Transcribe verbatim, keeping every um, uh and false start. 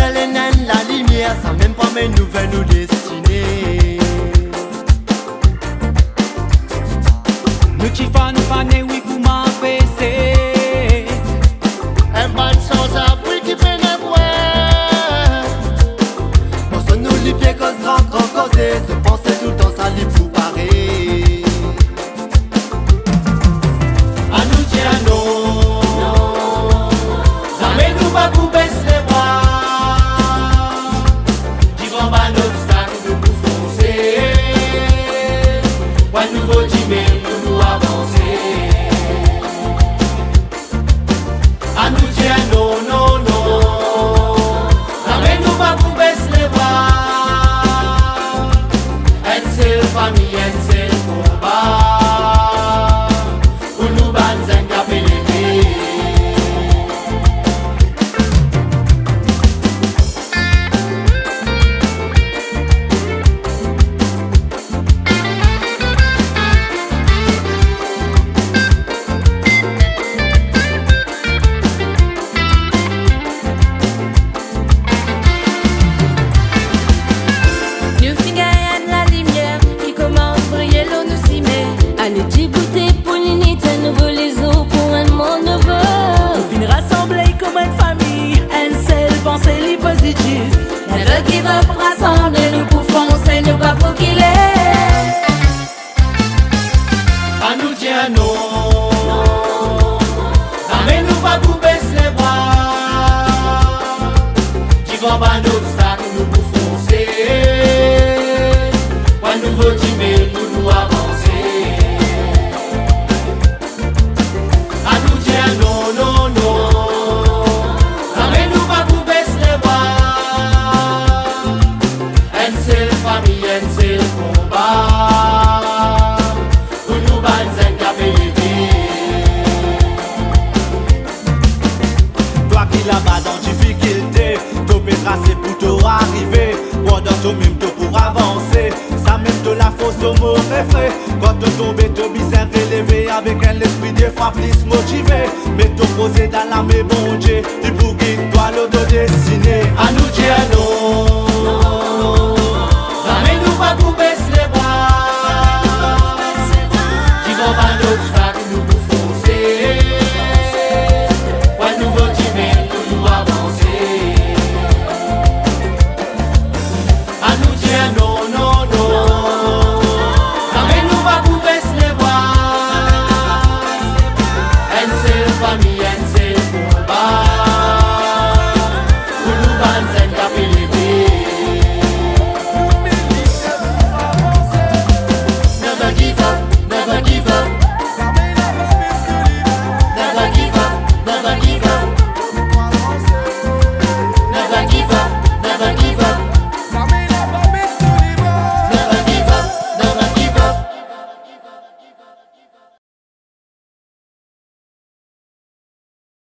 Ena enn lalimier, samem pou amenn nouvel nou destine. Nou ti fann fane, wi, kouma fese. Enn bann sanzabri ki pena bwar. Personn nou lipie koz gran, gran koze, zot panse toultan sa li pou pare. Anou dir non, zame nou pa pou bes lebra. Divan bann obstak nou pou fonse. Pran nouvo dime pou nou avanse. Anou dir non, non, non. Zame nou pa pou bes lebra. Enn sel fami, enn sel konba. Pou nou bann zenn ki pe leve. Nou finn gagn enn lalimier ki koumans briye lor nou sime. Anou diboute pou linite, nouvo lezour pou enn mond nouvo. Nou finn rasanble kouma enn fami, enn sel panse li pozitif. Never give up, rasanble nou pou fonse, nou pa pou kile. Anou dir non, zame nou pa pou bes lebra. Divan bann obstak nou pou fonse. Pran nouvo dime pou nou avanse. Anou dir non, non, non. Zame nou pa pou bes lebra. Enn sel fami, enn sel konba. Pou nou bann zenn ki pe leve. Twa ki laba dan difikilte, to pe trase pou to arive. Pandan to mem to pou avanse, samem to lafors, to mor refre. Kan to tonbe, to bizin releve avek enn lespri de fwa plis motive. Met to proze dan lame Bondie, li pou